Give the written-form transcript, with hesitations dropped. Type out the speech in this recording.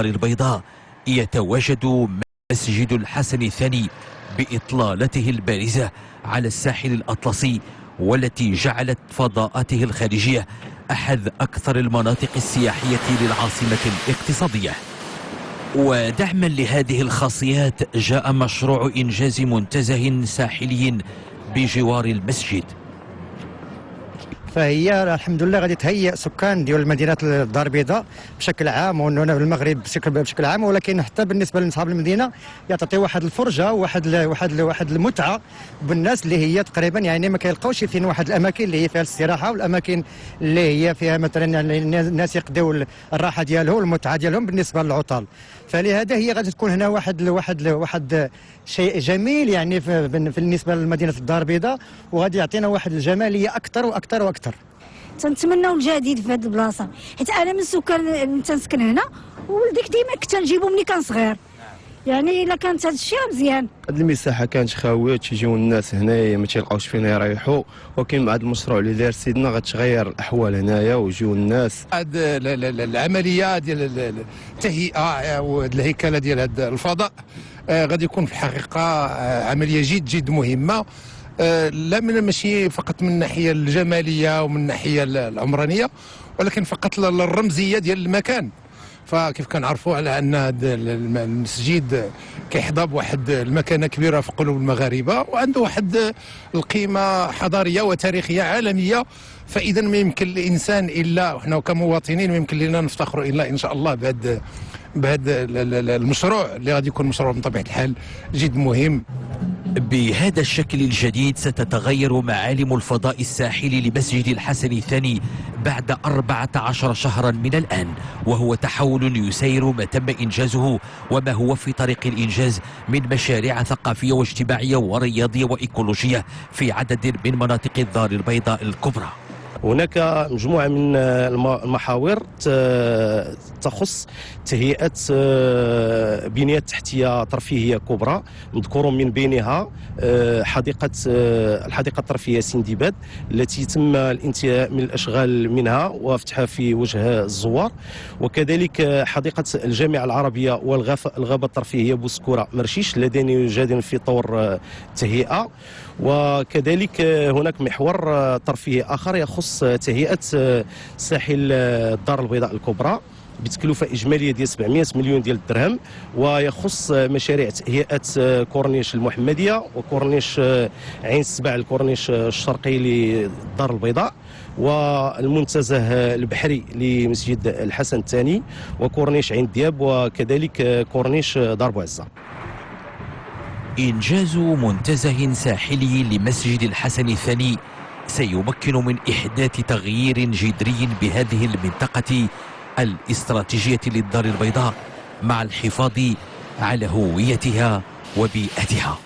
للدار البيضاء يتواجد مسجد الحسن الثاني بإطلالته البارزة على الساحل الأطلسي، والتي جعلت فضاءاته الخارجية أحد أكثر المناطق السياحية للعاصمة الاقتصادية. ودعما لهذه الخاصيات جاء مشروع إنجاز منتزه ساحلي بجوار المسجد. فهي الحمد لله غادي تهيئ سكان ديال مدينة الدار البيضاء بشكل عام وهنا في المغرب بشكل عام، ولكن حتى بالنسبة لاصحاب المدينة يعطي واحد الفرجة وواحد واحد واحد المتعة بالناس اللي هي تقريبا يعني ما كيلقاوش فين واحد الاماكن اللي هي فيها الاستراحة والاماكن اللي هي فيها مثلا الناس يقضيو الراحة ديالهم والمتعة ديالهم بالنسبة للعطل. فلهذا هي غادي تكون هنا واحد واحد واحد شيء جميل يعني بالنسبة لمدينة الدار البيضاء، وغادي يعطينا واحد الجمالية اكثر واكثر واكثر. تنتمناو الجديد في هذه البلاصة، حيت انا من سكان تنسكن هنا وولدك ديما كنت نجيبو ملي كان صغير، يعني الا كانت هذا الشيء مزيان. هذه المساحة كانت خاوية، تيجيو الناس هنايا ما تيلقاوش فين يريحوا، ولكن مع هذا المشروع اللي دار سيدنا غتغير الاحوال هنايا ويجيو الناس. هذه العملية ديال التهيئه والهيكله ديال هذا الفضاء غادي يكون في الحقيقة عملية جد جد مهمة، لا من ماشي فقط من الناحية الجمالية ومن الناحية العمرانية، ولكن فقط الرمزية ديال المكان. فكيف كنعرفوا على ان هذا المسجد كيحظى بواحد المكانة كبيرة في قلوب المغاربة، وعنده واحد القيمة حضارية وتاريخية عالمية. فاذا ما يمكن الانسان الا وحنا كمواطنين ما يمكن لنا نفتخروا الا ان شاء الله بهذا المشروع اللي غادي يكون مشروع بطبيعة الحال جد مهم. بهذا الشكل الجديد ستتغير معالم الفضاء الساحلي لمسجد الحسن الثاني بعد 14 شهرا من الآن، وهو تحول يسير ما تم إنجازه وما هو في طريق الإنجاز من مشاريع ثقافية واجتماعية ورياضية وإيكولوجية في عدد من مناطق الدار البيضاء الكبرى. هناك مجموعة من المحاور تخص تهيئة بنيات تحتية ترفيهية كبرى، نذكر من بينها الحديقة الترفيهية سندباد التي تم الانتهاء من الأشغال منها وفتحها في وجه الزوار، وكذلك حديقة الجامعة العربية والغابة الترفيهية بوسكورة مرشيش اللذين يوجدان في طور التهيئة، وكذلك هناك محور ترفيهي آخر يخص تهيئة ساحل الدار البيضاء الكبرى بتكلفة إجمالية ديال 700 مليون ديال الدرهم، ويخص مشاريع تهيئة كورنيش المحمدية وكورنيش عين السبع الكورنيش الشرقي للدار البيضاء، والمنتزه البحري لمسجد الحسن الثاني، وكورنيش عين دياب، وكذلك كورنيش دار بوعزة. إنجاز منتزه ساحلي لمسجد الحسن الثاني سيمكن من إحداث تغيير جذري بهذه المنطقة الاستراتيجية للدار البيضاء مع الحفاظ على هويتها وبيئتها.